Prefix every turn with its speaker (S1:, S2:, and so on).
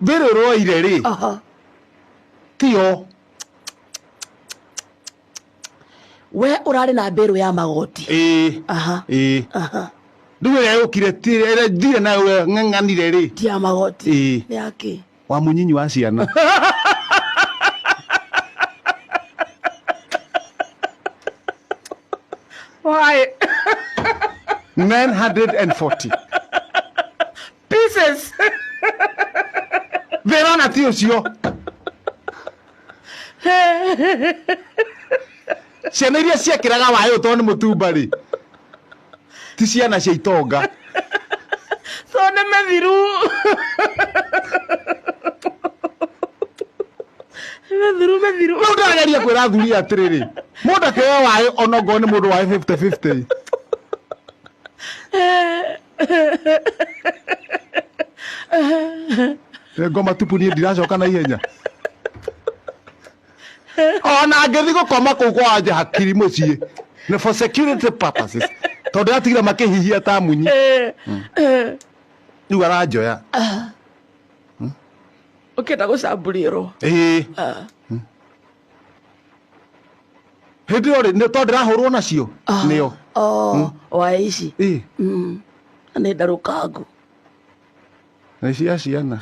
S1: Mbĩrĩ ũroire rĩ, tiyo.
S2: We ũrarĩ na mbĩrũ ya magoti?
S1: Ĩĩ. Ĩĩ. Rĩu ĩrĩa yũkire ĩrĩa thire nayo ng'ang'anire rĩ,
S2: ti ya magoti?
S1: Ĩĩ.
S2: Nĩ yakĩ?
S1: Wa mũnyinyi wa ciana.
S2: Why?
S1: 940
S2: pieces.
S1: Thĩna ona ti ũcio, ciana iria ciekĩraga waĩ tondũ nĩ mũtumba rĩ, ti ciana cia itonga.
S2: So nĩ mĩthiru, mĩthiru, mĩthiru.
S1: Rĩu ndĩrageria kwĩra athuri atĩrĩrĩ, mũndũ akĩoya waĩ ona ongorwo nĩ mũndũ waĩ 50-50. Nĩ ngoma tupu, niĩ ndiracoka na ihenya ona ngĩthiĩ gũkoma kũu kwa Wanja hakiri mũciĩ nĩ for security purposes, tondũ atigire makĩhihia ta munyi. Rĩu aranjoya.
S2: Ũkĩenda gũcambũrĩrwo?
S1: Ĩĩ, hĩndĩ ĩyo rĩ, nĩ tondũ ndĩrahũrwo nacio nĩo.
S2: Oh, waĩ ici?
S1: Ĩĩ.
S2: Nĩ ndarũkangu.
S1: Nĩ cia ciana.